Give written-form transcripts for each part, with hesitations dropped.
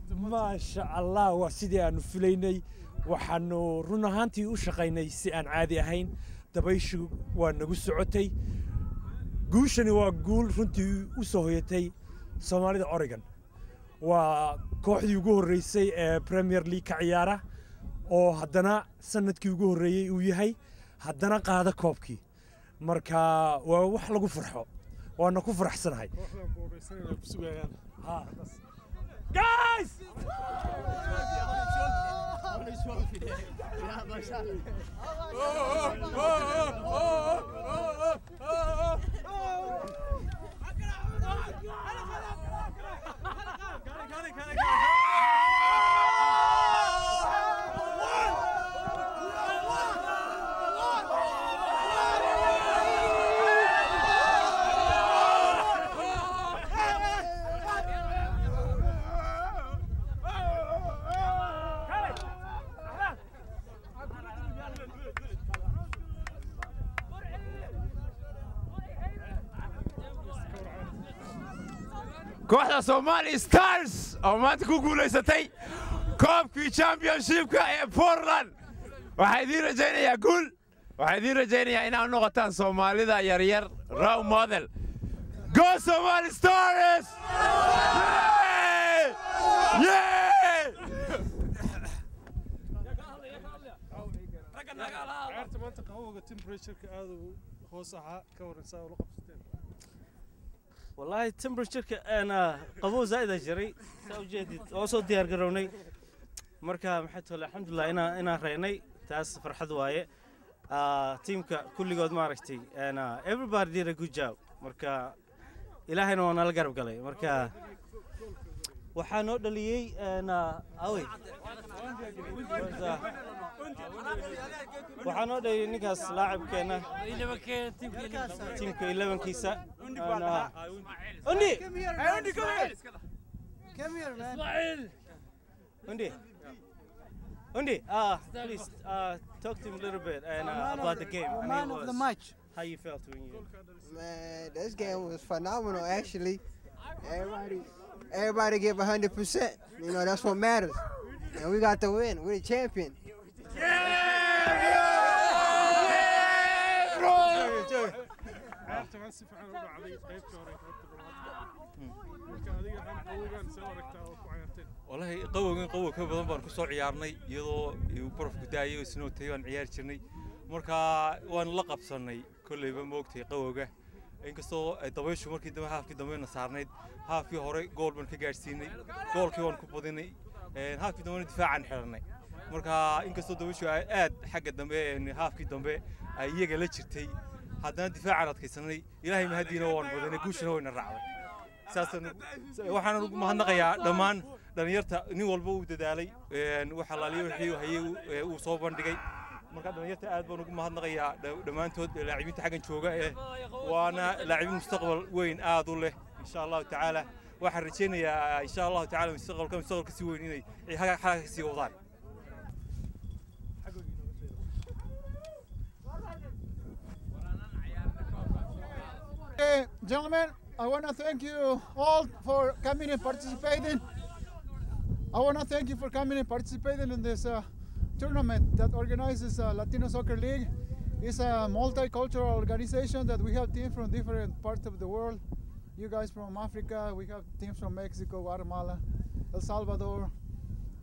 Maasha Allah, waa sidii aanu filaynay. Waxaanu run ahaantii u shaqaynay si aan caadi ahayn. Dabayshu waa nagu socotay. Guushani waa guul runtii u soo hoyatay Soomaalida Oregon. Waa kooxdii ugu horreysay ee Premier League ka ciyaara oo haddana sanadkii ugu horreeyey uu yahay haddana qaada koobkii. Marka waa wax lagu farxo, waana ku faraxsanahay. Guys! Kooxda Somali Stars oo maanta ku guulaysatay koobkii championshipka ee Portland, waxaa idiin rajaynayaa guul. Waxaa idiin rajaynayaa inaad noqotaan Soomaalida yaryar role model. Go Somali Stars! Yeah! Ciyaarta maanta qabowga, temperatureka aad uu hoos ahaa, ka waran saa ula qabsateen? Wallaahi temperatureka ana qabow zaa'id aa jiray, saa ujeedid oo soo diyaar garownay. Marka maxay tole, alxamdulilah inaan reynay, taas farxad waaye. Tiimka kulligood maaragtay, everybody did a good job. Marka Ilaahayna waa nala garab galay. Marka waxaa noo dhaliyey awey, waxaa noo dhaliyey ninkaas laacibkeena tiimka 11-kiisa Undi. Come here, man. Undi. Undi, please talk to him a little bit and about the game. And Man it of the was match. How you felt when you Man, this game was phenomenal. Actually, everybody give 100%. That's what matters. And we got the win. We're the champion. Ciyaarta maanta si fiican u dhacday qaybtii hore, qaybta labaad. Marka adiga ahaan qabowgan see u aragtaa oo ku ciyaarteen? Wallaahi qabowgan qabow ka badan baan ku soo ciyaarnay, iyadoo uu barafku daayo, snow tay baan ciyaari jirnay. Marka waan la qabsannay kolleyba, moogtay, qabowga, inkastoo ay dabayshu markii dambe haafkii dambena saarnayd. Haafkii hore gool baan ka gaadhsiinay, goolkii waan ku badinay. Haafkii dambena difaacaan xidhanay. Marka inkastoo dabayshu ay aad xagga dambe haafkii dambe ay iyaga la jirtay, haddana difaacaan adkaysanay. Ilaahay mahadiina waan badinay, guushana wayna raacday. Saasaan waxaan ugu mahadnaqayaa dhammaan dhalinyarta. Nin walba uu dadaalay, wax alaaliyo wixii uu hayay uu soo bandhigay. Marka dhalinyarta aad baan ugu mahadnaqayaa dhammaantood, laacibiinta xaggan jooga ee waana laacibiin mustaqbal weyn aad u leh. Insha Allahu tacaala waxaan rajaynayaa, insha Allahu tacaala, mustaqbalka mustaqbalka si weyn inay xagga ka sii wadaan. Okay, gentlemen, I want to thank you all for coming and participating. I want to thank you for coming and participating in this tournament that organizes Latino Soccer League. It's a multicultural organization that we have teams from different parts of the world. You guys from Africa, we have teams from Mexico, Guatemala, El Salvador.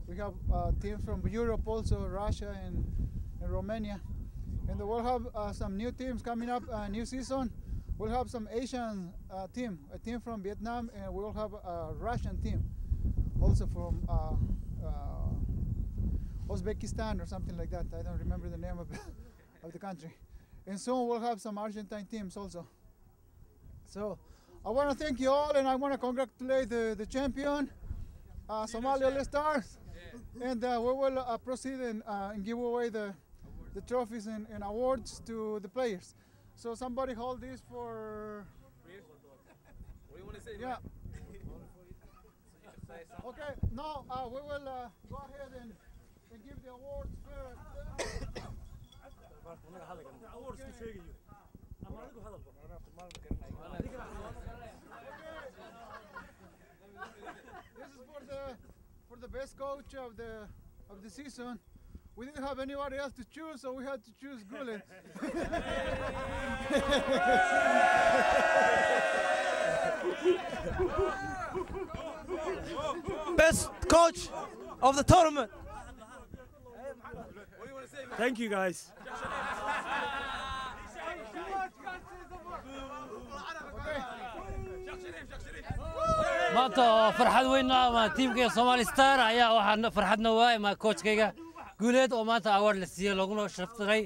We have teams from Europe also, Russia and Romania. And we'll have some new teams coming up, new season. We'll have some Asian team, a team from Vietnam, and we'll have a Russian team, also from Uzbekistan or something like that. I don't remember the name of the country. And soon we'll have some Argentine teams also. So I want to thank you all, and I want to congratulate the champion, Somali All Stars. And we will proceed and give away the trophies and awards to the players. So somebody hold this for. What do you want to say? Yeah. Okay, now we will go ahead and give the awards first. the best coach of the season. We didn't have anybody else to choose, so we had to choose Guled. Best coach of the tournament. Thank you, guys. Maanta oo farxad weyn ah ma tiimka Somali Star ayaa waxaan farxadna waay ma coachkayga Guuleed oo maanta award la siiyay laguna sharaftiray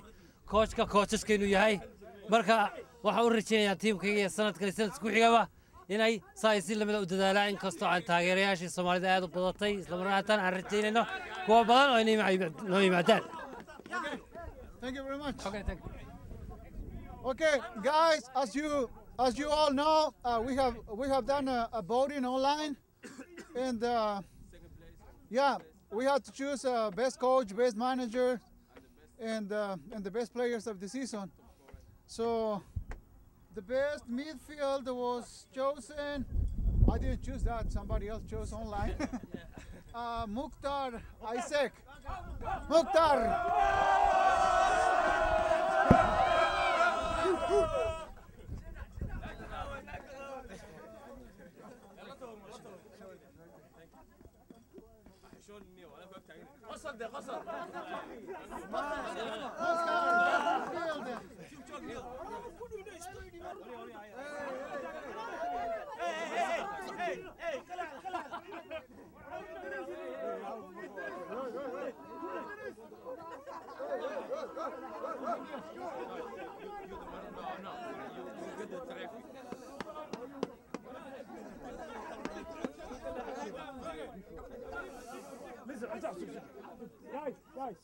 coachka coacheska inuu yahay. Marka waxaan u rajeynayaa tiimkayga sanadkan sanadka ku xigaba inay saa si lamid u dadaalaan, inkastoo aan taageerayaashii Soomaalida aad u badatay, isla markaana aan rajeynayno kuwa badan oo inay noo yimaadaan. Thank you very much. Okay, thank you. Okay, guys, as you all know, we have done a voting online, and yeah, we had to choose best coach, best manager, and the best players of the season. So the best midfield was chosen. I didn't choose that; somebody else chose online. Mukhtar Isaac. Mukhtar. Mukhtar, midfield. Listen, guys, guys,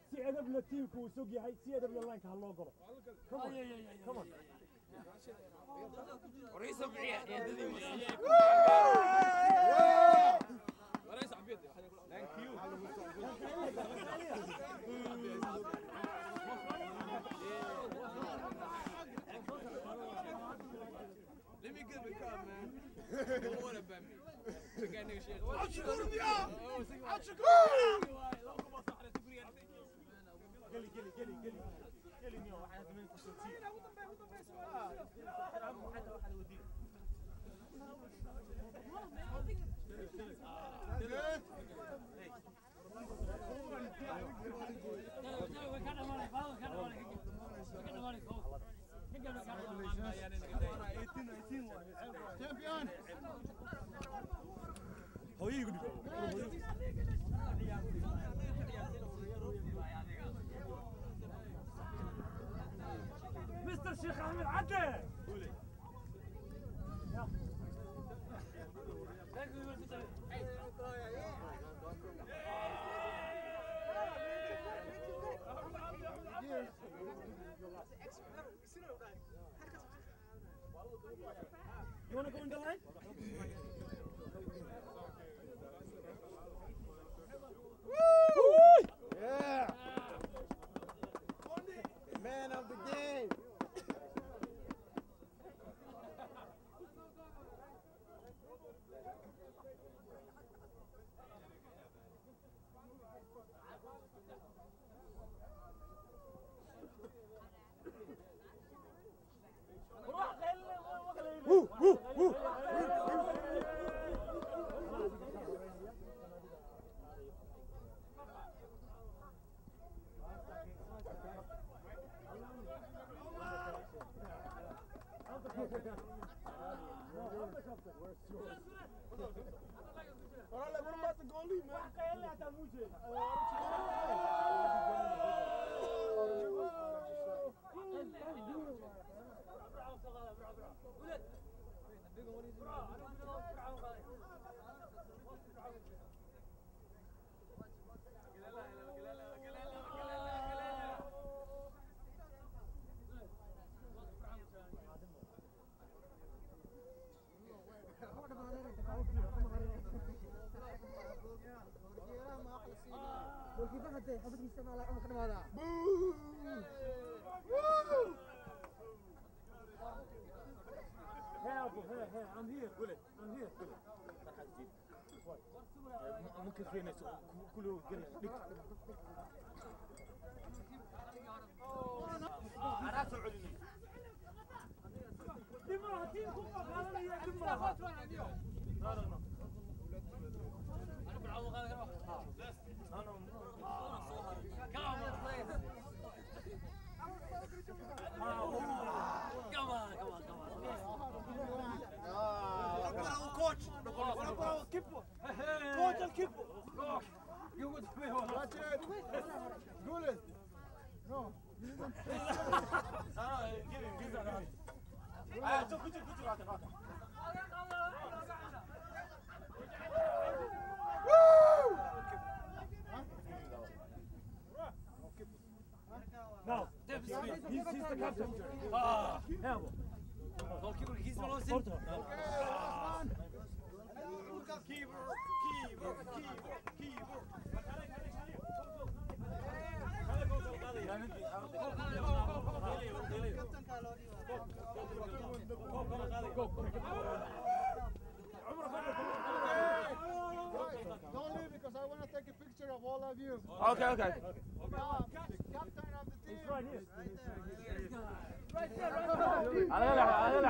si edeb la tiimku uu sug yahay, si edeb la line-ka ha loo galo. Come on, come on. Let me give a cup, man. Don't worry about me. Geli, geli, geli, geli, geli niyo waxaan hadda meel ku soo tii. Champion. Hooyo igu dhigo. Mr. Sheikh Ahmed Adde. You want to go in the line? Woo! Yeah! Man of the game! Woo, woo, woo. Hey, I'm here. I'm here. ممكن فينا كله Come on, come on, come on. Coach, coach الكيبو. That's it. Good. No. No, he's the captain. Ah, yeah. Goalkeeper, he's not Keeper, keeper, keeper, keeper. Don't leave because I want to take a picture of all of you. Okay, okay. Captain of the team. Right here. Right there, right there.